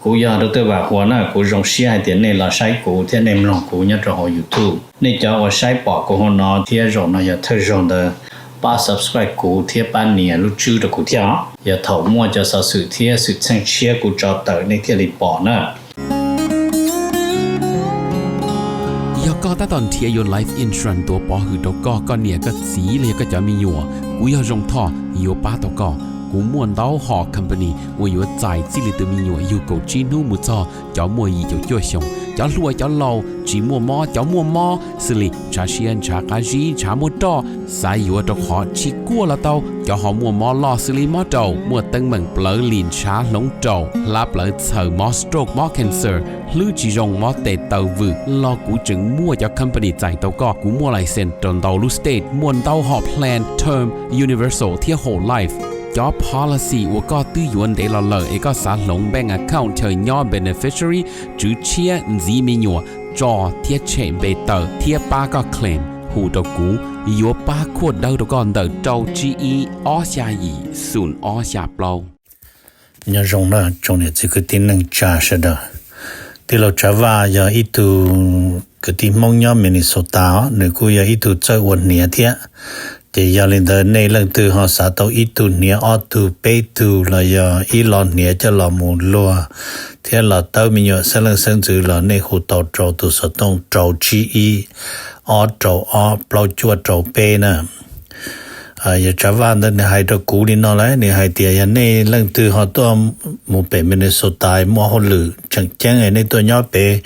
Kuv yog Doctor Vam Huas na, kuv zoo siab hais tias nej los saib kuv thiab nej mloog kuv nyob rau hauv YouTube. Nej cov uas saib pom kuv hauv no thiab zaum no yog thawj zaug ntawd, pab subscribe kuv thiab pab nias lub tswb rau kuv thiab os. Yog thaum muaj cov xov xwm thiab xwm txheej tshiab kuv tso tawm nej thiaj li pom na. Yog koj tab tom nrhiav yuav life insurance tuav pov hwm rau koj, koj niam koj txiv los yog koj cov me nyuam, kuv yog Zoo Thoj yuav pab tau koj. Kuv muaj ntau hom company uas yuav txais txij li tus me nyuam yug kaum tsib hnub mus txog cov muaj yim caum cuaj xyoos, cov hluas cov laus, tsis muaj mob cov muaj mob, xws li ntshav siab ntshav qab zib ntshav muaj roj, xav yuav rau qhov tsis kuaj los tau, cov ho muaj mob loj xws li mob raum, muaj teeb meem plawv lim ntshav hloov raum, hlab plawv txhaws, mob stroke mob cancer, hlwb tsis zoo mob tes taw vwm los kuv tseem muaj cov company txais tau koj. Kuv muaj license rau ntau lub state, muaj ntau hom plan term, universal thiab whole life. Cov policy uas koj twb yuav ntev los lawm es koj xav hloov bank account chaw nyob beneficiary, tswv tshiab, ntxiv me nyuam, tso thiab tshem npe tawm thiab pab koj claim, hu rau kuv, yuav pab khuaj dawb rau koj ntawm rau tsib ib ob xya yim xoom ob xya plaub. Nyob zoo na tsoom niam txiv kwv tij neej tsa sawv daws. Tij laug Tsav Vaj yog ib tug kwv tij Hmoob nyob Minnesota os, nws kuj yog ib tug txawj ua hniav thiab. Ces yog li ntawd nej leej twg ho xav tau ib tug hniav ob tug peb tug los yog ib lo hniav coj los mus luag thiab los tawb me nyuam xeeb leej xeeb ntxwv los nej hu tau rau tus xov tooj rau tsib ib ob rau ob plaub cuaj rau peb na. Yawg Tsav Vaj ntawd nws hais rau kuv li no lawm, nws hais tias yog nej leej twg ho tuaj mus pem Minnesota muaj hauj lwm tseem ceeb nej tuaj nyob pem,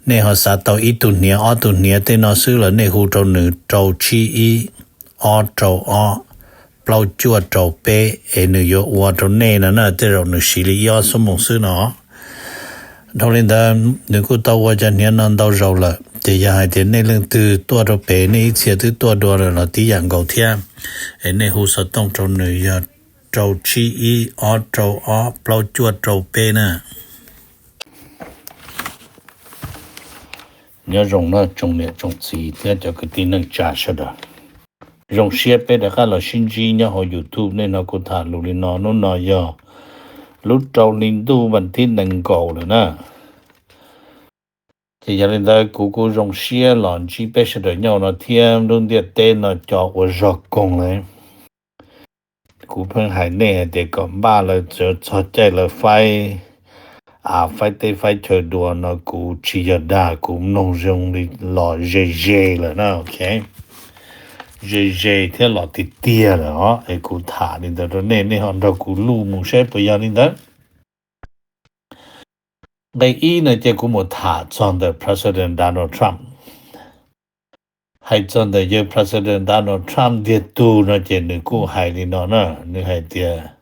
nej ho xav tau ib tug hniav ob tug hniav tej no xwb los nej hu rau nws rau tsib ib ob rau ob plaub cuaj rau peb es nws yuav ua rau nej no na, tej zaum nws siv li ib ob xuab moos xwb no. Dhau li ntawd nws kuj tau ua cov hniav no ntau zaus lawm, ces yog hais tias nej leej twg tuaj rau pem nej ib txhia twb tuaj dua lawm los tib yam nkaus thiab, es nej hu xov tooj rau nws yog rau tsib ib ob rau ob plaub cuaj rau peb na. Nyob zoo no tsoom niam tsoom txiv thiab cov kwv tij neej tsa sawv daws. Zoo siab peb rov qab los sib ntsib nyob hauv YouTube. Nej hnov kuv tham lus li no, hnub no yog lub rau hli ntuj vas thib nees nkaum lawm na. Ces yog li ntawd kuv kuj zoo siab los ntsib peb sawv daws nyob no thiab lub ntiaj teb no cov uas zog koog lawm. Kuv pheej hais nej hais tias kom npaj lawv txog caij lawv faib av faib teb faib chaw dua no kuv tsis yog dag, kuv mloog zoo li los ze ze lawm na, ok. Ze ze thiab los tiag tiag lawm os, es kuv tham li ntawd rau nej, nej ho nrog kuv luj mus saib puas yog li ntawd. Nqe ib no ces kuv mus tham txog ntawm President Donald Trump. Hais txog ntawm yawg President Donald Trump ntiag tug no ces nws kuj hais li no na, nws hais tias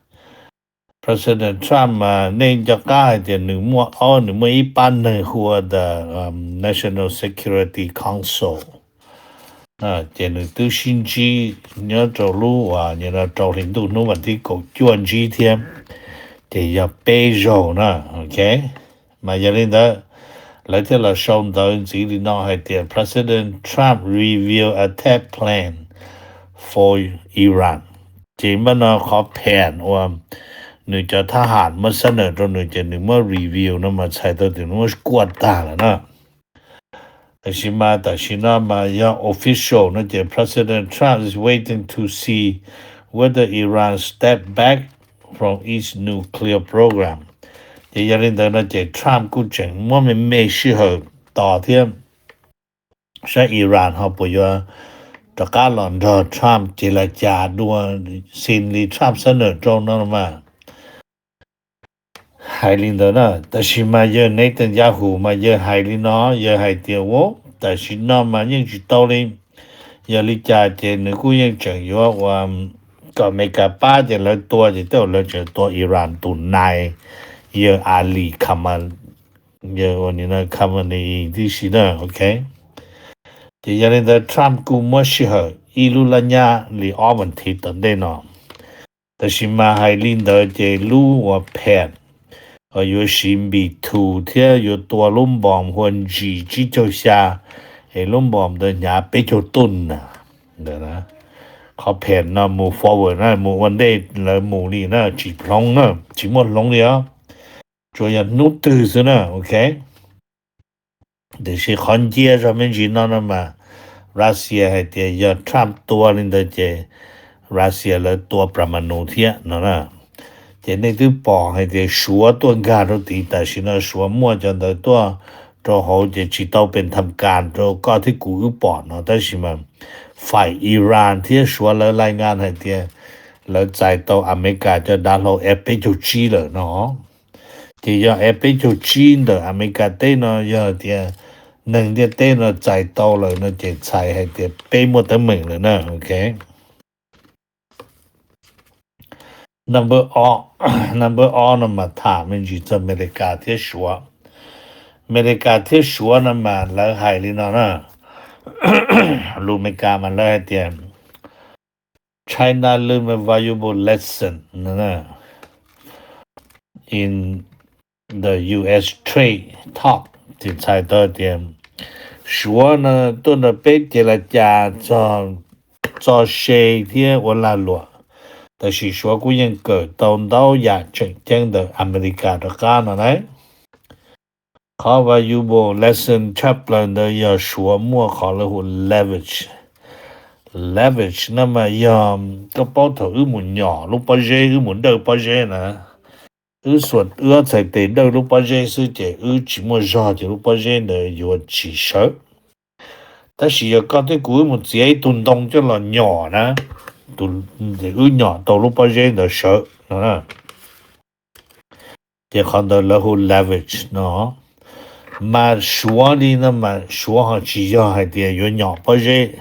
President Trump mas nej nco qab hais tias nws muaj, nws muaj ib pab neeg hu ua the National Security Council, ces nws twb sib ntsib nyob rau lub uas rau hli ntuj hnub vas thib kaum cuaj ntsib thiab, ces yog peb zaug na, ok. Mas yog li ntawd, lawv thiaj los sau ntawv ntxiv li no hais tias President Trump reveal attack plan for Iran. Ces npaj no qhov plan uas nws cov thab ham muab xab nawm rau nws ces nws muab reveal no mas txhais tau tias nws muab kuaj tag lawm na. Tab sis mas tam sim no mas yog official no ces President Trump is waiting to see whether Iran step back from its nuclear program. Ces yog li ntawd no ces Trump kuj tseem muab me me sij hawm tos thiab saib Iran ho puas yuav rov qab los nrog Trump ces las cas dua, xij li Trump xab nawm rau no mas. Hais li ntawd na, tab sis mas yawg Netanyahu mas yawg hais li no, yawg hais tias ua tam sim no mas yeej tsis tau li. Yog li cas ces nws kuj yeej tseem yuav ua kom Amelikas pab ces lawv tua ces tej zaum lawv tseem tua Iran tus nai, yawg Ali Khamenei, yawg ua ni Khamenei tib si na, ok. Ces yog li ntawd Trump kuj muab sij hawm ib lub lab nyab li ob vas thiv tom ntej no. Tab sis mas hais li ntawd ces lub uas phem uas yuav siv npis thus thiab yuav tua lub npos hu ua ntsis tsib caug xya, es lub npos ntawd hnyav peb caug tun na. Qhov phem no mus forward na, mus ua ntej lawv mus li na, tsis hloov na, tsis muaj hloov li os. tsuas yog hnub twg xwb na, ok. Tiam sis qhov ncia zog me ntsis no no mas Russia hais tias yog Trump tua li ntawd ces Russia lawv tua pramanu thiab no na. Ces nej twb pom hais tias Suav tuaj nkag rau tid, tam sim no Suav muaj cov ntawd tuaj rau hauv ces tsis tau pes tham kas rau koj thiab kuv wb pom no, tab sis mas faim Iran thiab Suav lawv lais ngas hais tias lawv txais tau Amelikas cov dav hlau F peb caug tsib lawm no. Ces yog F peb caug tsib ntawm Amelikas teb no yog tias neeg ntiaj teb no txais tau lawm no ces txhais hais tias peb muaj teeb meem lawm na, ok. Number ob, number ob no mas tham me ntsis txog Amelikas thiab Suav. Amelikas thiab Suav no mas lawv hais li no na, lus Amelikas mas lawv hais tias China learn a valuable lesson in the U S trade talk, ces txhais tau tias Suav no tuaj nrog peb ces laj cas txog txo se thiab ua lag luam, tab sis Suav kuj yeej kawm tau ntau yam tseem ceeb ntawm Amelikas rov qab no na. Qhov valuable lesson tshaj plaws ntawd yog Suav muaj qhov lawv hu leverage. Leverage no mas yog koj paub thaum wb mus nyom lub pob zeb, wb mus dawj pob zeb na, wb xuas wb ob txhais tes dawj lub pob zeb xwb ces wb tsis muaj zog ces lub pob zeb ntawd yuav tsis sawv. Tab sis yog koj thiab kuv wb mus txiav ib tug ntoo coj los nyom na, wb nyom tau lub pob zeb ntawd sawv no. Ces qhov ntawd lawv hu leverage no. Mas Suav li no mas Suav ho tsis yog hais tias yuav nyom pob zeb,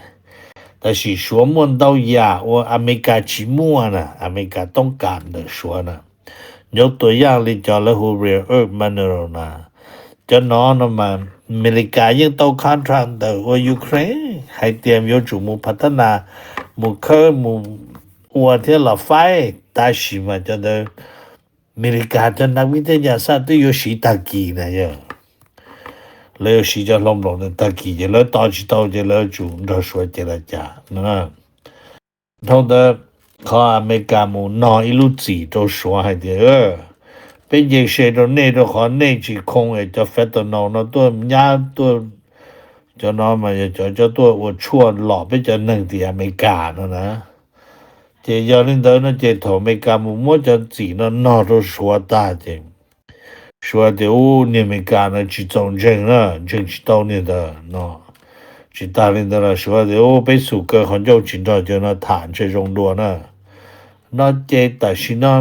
tab sis Suav muaj ntau yam uas Amelikas tsis muaj na, Amelikas toob kas ntawm Suav na. Nyob tua yaj li cov lawv hu rare earth mineral na, cov no no mas Amelikas yeej tau contract ntawm ua Ukraine hais tias yuav tsum mus phav thab nas, mus khawb mus ua thiab los faib, tab sis mas cov ntawd Amelikas cov nas vib thiab nyas xaj twb yuav siv tag kis na yog. Lawv yuav siv cov hlau nplaum ntawd tag kis ces lawv tos tsis tau ces lawv tsum nrog Suav ces laj cas no. Dhau ntawd qhov Amelikas mus nog ib lub txim rau Suav hais tias peb nce se rau nej rau qhov nej tsis khoo es cov fentanyl no tuaj nyab tuaj, cov no mas yog cov cov tuaj ua tshuaj lom peb cov neeg tim Amelikas no na. Ces yog li ntawd no ces thaum Amelikas mus muab cov txim no nog rau Suav tag ces Suav tias ub niag Amelikas no tsis txaus ntseeg na, ntseeg tsis tau niag ntawd no. Tsis tas li ntawd los Suav tias ub peb xum kaw qhov ncauj tsis nrog cov no tham ntshe zoo dua na. No ces tam sim no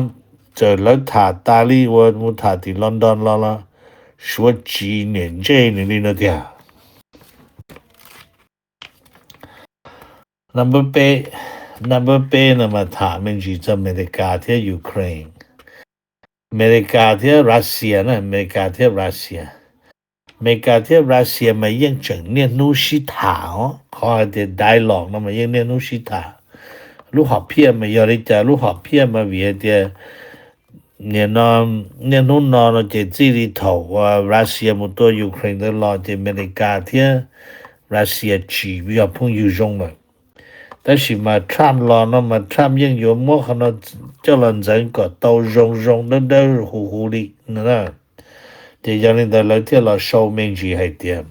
txawm lawv tham tas li uas mus tham tim London los los Suav tsis niam ntsej nws li no tiag. Number peb, number peb no mas tham me ntsis txog Amelikas thiab Ukraine. Amelikas thiab Russia na, Amelikas thiab Russia. Amelikas thiab Russia mas yeej tseem niaj hnub sib tham os, qhov hais tias dialogue no mas yeej niaj hnub sib tham. Lub hom phiaj mas yog li cas? Lub hom phiaj mas vim hais tias nim no niaj hnub no no ces txij li thaum uas Russia mus tua Ukraine ntawd los ces Amelikas thiab Russia tsis yog phooj ywg zoo lawm. Tab sis mas Trump los no mas Trump yeej yuav muab qhov no coj los ntxeev kom tau zoo zoo dawb dawb huv huv li no na. Ces yog li ntawd lawv thiaj los sau me ntsis hais tias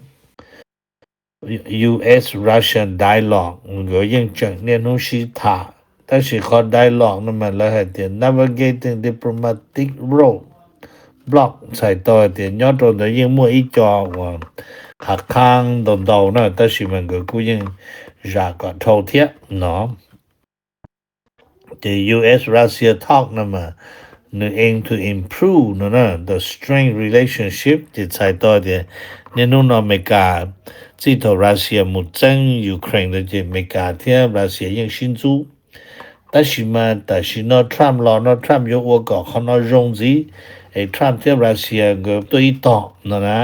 U S Russia dialogue nkawd yeej tseem niaj hnub sib tham, tab sis qhov dialogue no mas lawv hais tias navigating diplomatic road block, txhais tau hais tias nyob rau ntawd yeej muaj ib co uas hav qhaab ntau ntau na, tab sis mas nkawd kuj yeej zam kom dhau thiab no. Ces U S Russia talk no mas nws aim to improve no na the strained relationship, ces txhais tau tias niaj hnub no Amelikas txij thaum Russia mus txeeb Ukraine ntawd ces Amelikas thiab Russia yeej sib ntxub. Tab sis mas tam sim no Trump los no Trump yuav ua kom qhov no zoo ntxiv es Trump thiab Russia nkawd tuaj ib tog no na.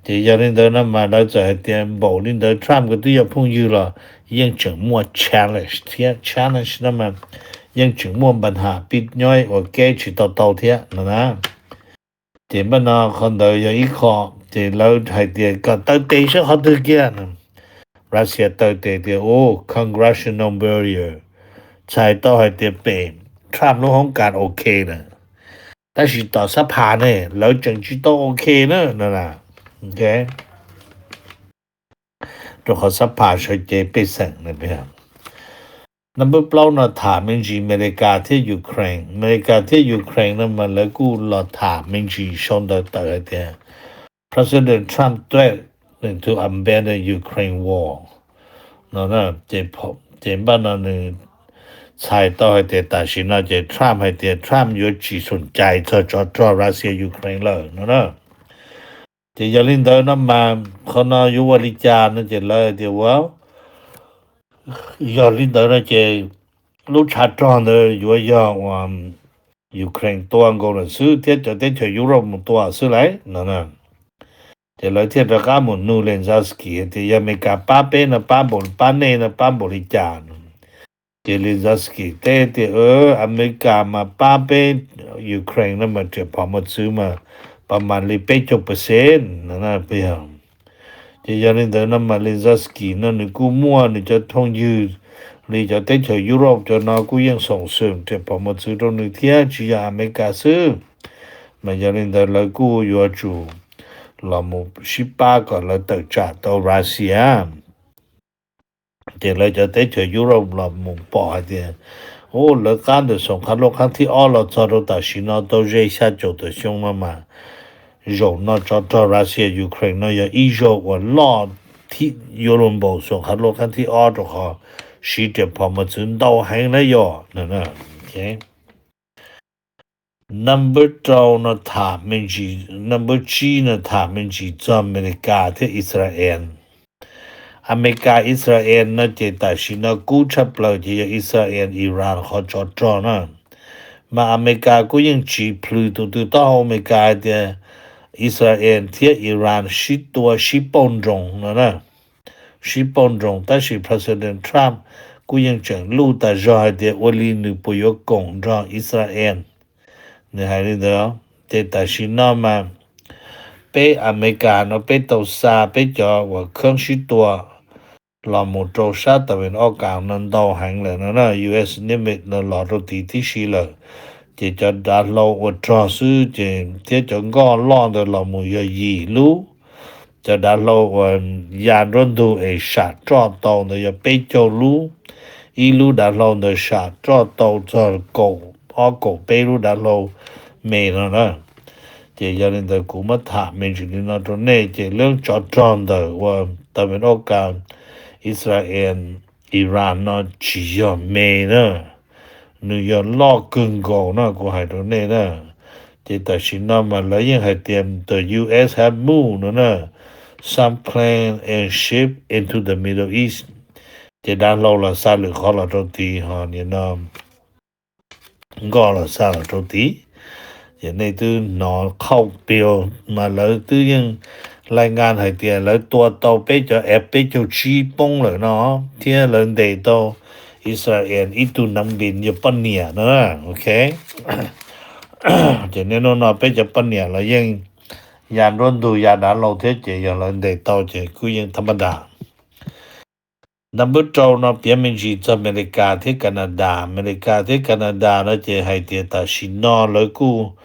Ces yog li ntawd no mas lawv txawm hais tias npaum li ntawd Trump nkawd twb yog phooj ywg los yeej tseem muaj challenge thiab, challenge no mas yeej tseem muaj npa nham pib nyob ua ke tsis tau tau thiab no na. Ces npaj no qhov ntawd yog ib qho, ces lawv hais tias kom taw tes saib qhov twg kiag. Russia taw tes tias u congressional barrier, txhais tau hais tias pem Trump lub hoob kas ok na. Tab sis tom xab phas ne lawv tseem tsis tau ok na no. Rau qhov xab phas sawv cev pej xeem. Number plaub no tham me ntsis Amelikas thiab Ukraine. Amelikas thiab Ukraine no mas lawv kuj los tham me ntsis sau ntawv tawm hais tias President Trump threatening to abandon Ukraine war no. Ces npaj no nws txhais tau hais tias tam sim no ces Trump hais tias Trump yuav tsis xum cai txog tsov rog Russia Ukraine lawm no na. Ces yog li ntawd no mas qhov no yuav ua li cas no ces lawv tias ua, yog li ntawd no ces lub tshav rog ntawd yuav yog uas Ukraine tua nkaus lawm xwb thiab cov teb chaws Europe mus tua xwb lauj no. Ces lawv thiaj rov qab mus nug Zelensky tias yog Amelikas pab peb no pab npaum, pab nej no pab npaum li cas no. Ces Zelensky teb tias Amelikas mas pab peb Ukraine no mas riam phom mos txwv mas pas mas li peb caug percent no. Ces yog li ntawd no mas Zelensky no nws kuj muaj nws cov thooj ywg li cov teb chaws Europe cov no kuj yeej xoom xwm riam phom mos txwv rau nws thiab tsis yog Amelikas xwb. Mas yog li ntawd lawv kuj yuav tsum los mus sib pab kom lawv tawm tsam tau Russia. Ces lawv cov teb chaws Europe los mus pom hais tias, u, lawv qab ntawm xoom qhov loj qhab thib ob los txog rau tam sim no tau ze xya caum tawm xyoo no mas, zaum no tsov rog Russia Ukraine no yog ib zaug uas loj thib yuav luag npaum xoom qhov loj qhab thib ob rau qhov siv riam phom mos txwv ntau heev na yog. Number rau no tham me ntsis, number tsib no tham me ntsis txog Amelikas thiab Israel. Amelikas Israel no ces tam sim no kub tshaj plaws ces yog Israel Iran qhov tsov rog na. Mas Amelikas kuj yeej tsis plhws tus tw taub hau Amelikas hais tias Israel thiab Iran sib tua sib pauj nroos no na. Sib pauj nroos tab sis President Trump kuj yeej tseem luj tas zog hais tias ua li nws puas yuav koom nrog Israel. Nws hais li ntawd. Ces tam sim no mas peb Amelikas no peb tau xa peb cov uas kheeb sib tua los mus rau sab tas vim ob kas no ntau heev lawm no na, U S Navy no los rau tid tib si lawm. Ces cov dav hlau ua rog xwb ces thiab cov nkoj loj ntawd los mus yog yim lub. Cov dav hlau uas ya nruab ntug es sam roj tau ntawd yog peb caug lub. Ib lub dav hlau ntawd sam roj tau txog kaum ob kaum peb lub dav hlau me no na. Ces yog li ntawd kuv muab tham me ntsis li no rau nej ces lub tsov rog ntawm uas tas vim ob kas Israel Iran no tsis yog me na. Nws yog loj kawg nkaus no kuv hais rau nej na. Ces tam sim no mas lawv yeej hais tias the U S have moved no na, some plane and ship into the Middle East. Ces dav hlau los xa lwm qhov los rau tid ho nim no nkoj los xa los rau tid. Ces nej twb hnov qhauj pliag mas lawv twb yeej lais nkas hais tias lawv tua tau peb cov F peb caug tsib poob lawm no thiab lawv ntes tau Israel ib tug nam npis yog poj niam no. Ok, ces niaj hnub no peb cov poj niam los yeej ya nruab ntug ya dav hlau thiab ces yog lawv ntes tau ces kuj yeej thab npaj das. Nta npawb rau no piav me ntsis txog Amelikas thiab Canada. Amelikas thiab Canada no ces hais tias tam sim no lawv kuj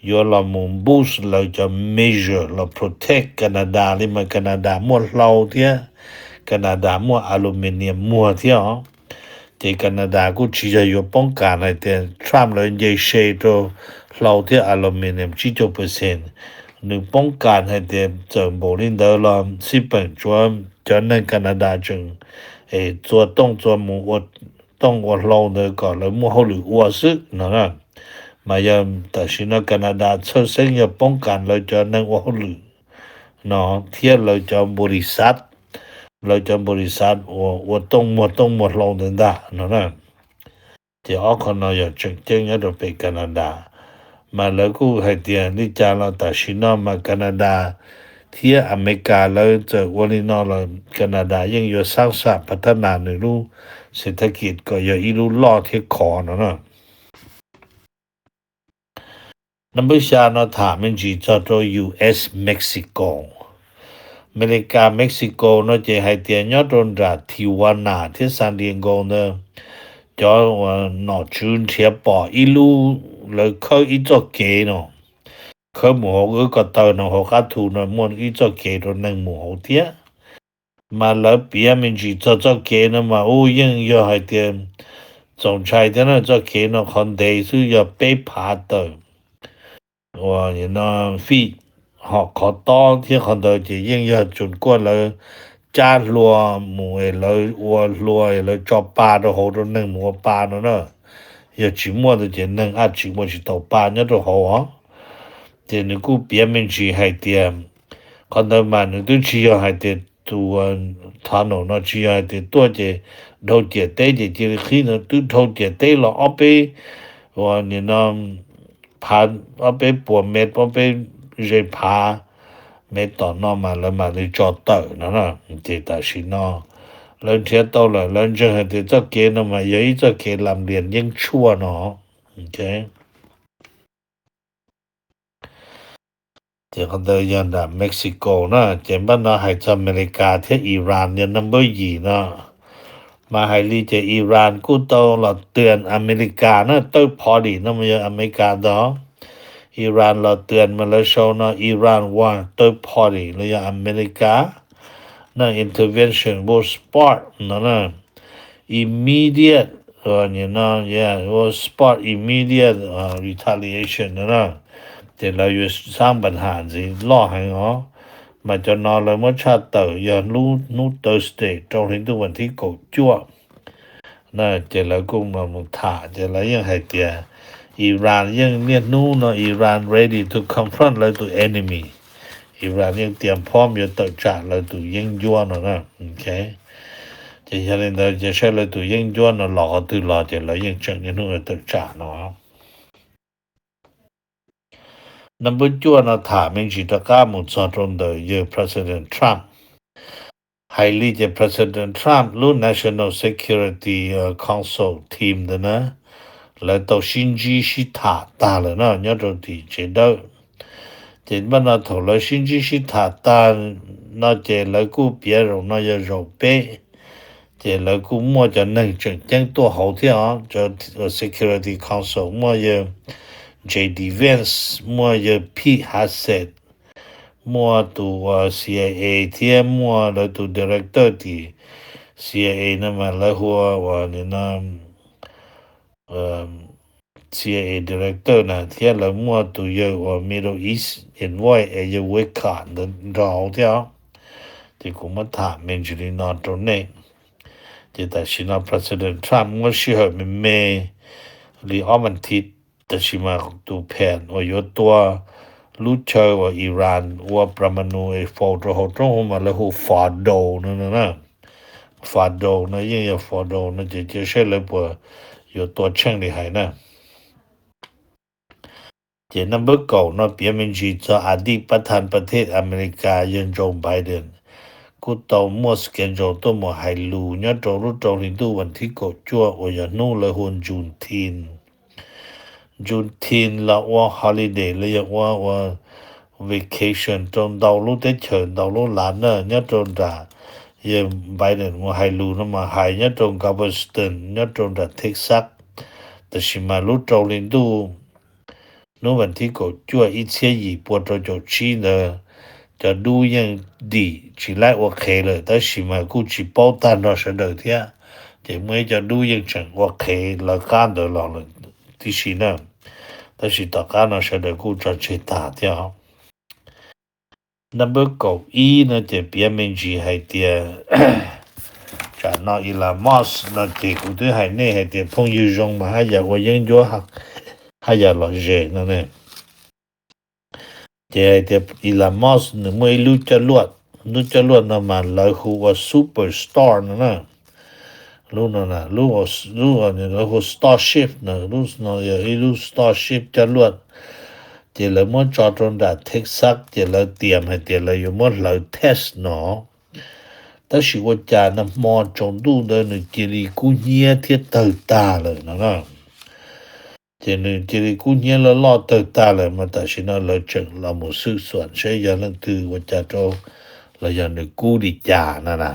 yuav los mus boost lawv cov measure los protect Canada li mas Canada muaj hlau thiab Canada muaj aluminium muag thiab os. Ces Canada kuj tsis yog yuav poob kas hais tias Trump lawv nce se rau hlau thiab aluminium tsib caug percent. Nws poob kas hais tias txawm npaum li ntawd los xij peem tsuav cov neeg Canada tseem es txua tooj txua mus ua tooj ua hlau ntawd kom lawv muaj hauj lwm ua xwb no na. Mas yog tam sim no Canada txhawj xeeb yog poob kas lawv cov neeg ua hauj lwm no thiab lawv cov npu li xav, lawv cov npu li xav uas ua tooj muag tooj muag hlau ntawd ntag no na. Ces ob qho no yog tseem ceeb nyob rau pem Canada. Mas lawv kuj hais tias li cas los tam sim no mas Canada thiab Amelikas lawv txawm ua li no los Canada yeej yuav xaab xam phav thab nas nws lub xev thab kis kom yog ib lub loj thiab khov no na. Nta npawb xya no tham me ntsis txog rau U S Mexico. Amelikas Mexico no ces hais tias nyob rau nram Tijuana thiab San Diego ntawd cov uas nom tswv nrhiav pom ib lub, lawv khawb ib txoj kev no, khawb mus hauv wb ko taw no hauv qab thu no muaj ib txoj kev rau neeg mus hauv thiab. Mas lawv piav me ntsis txog txoj kev no mas u yeej yog hais tias txaus ntshai thiab na, txoj kev no qhov ntev xwb yog peb phav tawm uas no fij, ho qhov tob thiab qhov ntawd ces yeej yog tsuas kuaj lawv cab hlua mus es lawv ua hlua es lawv tso pa rau hauv rau neeg mus ua pa no na. Yog tsis muaj ntawd ces neeg ab tsis ua tsis tau pa nyob rau hauv os. Ces nws kuj piav me ntsis hais tias qhov ntawd mas nws twb tsis yog hais tias tus tunnel no tsis yog hais tias tuaj ces dhau ciam teb ces cia li qhib no, twb dhau ciam teb los ob peb uas nim no phav, ob peb puas mev, ob peb ze phav mev tom no mas lawv mam li tso tawm no na. Ces tam sim no lawv nrhiav tau lawm, lawv ntseeg hais tias txoj kev no mas yog ib txoj kev lam lias yeeb tshuaj no. Ces qhov ntawd yog nram Mexico na. Ces npaj no hais txog Amelikas thiab Iran yog number yim no. Mas hais li ces Iran kuj tau los tws Amelikas na, third party no mas yog Amelikas ntag. Iran los tws mas lawv sau no Iran war third party los yog Amelikas na, intervention will spark no na, immediate, no, yeah, will spark immediate retaliation no na. Ces lawv yuav xab npas has ntxiv loj heev os. Mas cov no lawv muab tshaj tawm yog hnub Thursday rau hli ntuj vas thib kaum cuaj na. Ces lawv kuj mus tham ces lawv yeej hais tias Iran yeej niaj hnub no Iran ready to confront lawv tus enemy. Iran yeej tias phob yuav tawm tsam lawv tus yeeb ncuab no na. Ces yog li ntawd ces saib lawv tus yeeb ncuab no los qhov twg los ces lawv yeej tseem niaj hnub tawm tsam no. Number cuaj no tham me ntsis rov qab mus txog rau ntawm yawg President Trump. Hais li ces President Trump lub National Security Council team ntawd na, lawv tau sib ntsib sib tham tag lawm no nyob rau tim tsev dawb. Ces npaj no thaum lawv sib ntsib sib tham tag no ces lawv kuj piav zaum no yog zaum peb. Ces lawv kuj muaj cov neeg tseem ceeb tuaj hauv thiab os. Cov Security Council muaj yawg J D Vance, muaj yawg Pete Hegseth, muaj tus CIA thiab muaj lawv tus director tim CIA no mas lawv hu ua no CIA director na, thiab lawv muaj tus yawg uas Middle East envoy es yawg Wicott ntawd nrog hauv thiab. Ces kuv muab tham me ntsis li no rau nej. Ces tam sim no President Trump muab sij hawm me me li ob vas thiv, tab sis mas tus pham uas yuav tua lub chaw uas Iran ua pramanu es faus rau hauv roob hu mas lawv hu Fordo no na. Fordo no yeej yog Fordo no ces cia saib lawv puas yuav tua tsheej li hais na. Ces number kaum no piav me ntsis txog a tij pab thas pas thej Amelikas yawg Joe Biden kuj tau muaj schedule tuaj mus hais lus nyob rau lub rau hli ntuj vas thib kaum cuaj uas yog hnub lawv hu Juneteenth. Juneteenth los ua holiday los yog ua ua vacation rau ntau lub teb chaws ntau lub lav na nyob rau nram, yawg Biden mus hais lus no mas hais nyob rau Galveston nyob rau nram Texas. Tab sis mas lub rau hli ntuj hnub vas thib kaum cuaj ib txhiab yim pua rau caum tsib ntawd, cov dub yeej dim tsis laib ua qhev lawm tab sis mas kuj tsis paub tag nrho sawv daws thiab. Ces muaj ib co dub yeej tseem ua qhev lawv qab ntawd los lawm tib si na, tab sis tom qab no sawv daws kuj tso tseg tag thiab os. Number kaum ib no ces piav me ntsis hais tias tsam no Elon Musk no ces kuv twb hais nej hais tias phooj ywg zoo mas haj yam ua yeeb ncuab haj yam lom zem no ne. Ces hais tias Elon Musk nws muaj ib lub coj luaj, lub coj luaj no mas lawv hu ua Superstar no na. Lub no, lub lawv hu Starship no, lub no yog ib lub Starship coj luaj. Ces lawv muab tso rau nram Texas ces lawv tias hais tias lawv yuav muab hlawv test no. Tab sis ua cas nag hmo tsaus ntuj ntawd nws cia li kub hnyiab thiab tawg tag lawm no na. Ces nws cia li kub hnyiab loj loj tawg tag lawm mas tam sim no lawv tseem los mus xwb xuam saib yog leej twg ua cas rau los yog nws kub li cas no na.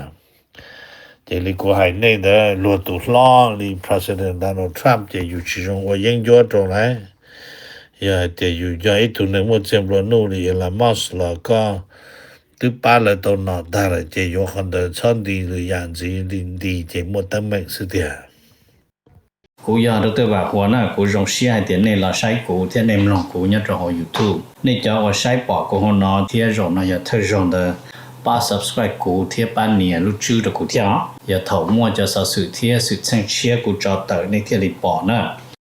Ces li kuv hais nej ntawd, luag tus hlob li President Donald Trump ces yus tsis zoo ua yeeb ncuab rau lawm. Yog hais tias yus yog ib tug neeg muaj txiaj nplua nuj li Elon Musk los koj twb pab lawv tau nom tag lawm ces yuav qhov ntawd txhob nti lwm yam ntxiv li, nti ces muaj teeb meem xwb tiag. Kuv yog Dr. Vam Huas na, kuv zoo siab hais tias nej los saib kuv thiab nej mloog kuv nyob rau hauv YouTube. Nej cov uas saib pom kuv hauv no thiab zaum no yog thawj zaug ntawd, pab subscribe kuv thiab pab nias lub tswb rau kuv thiab os. Yog thaum muaj cov xov xwm thiab xwm txheej tshiab kuv tso tawm nej thiaj li pom na.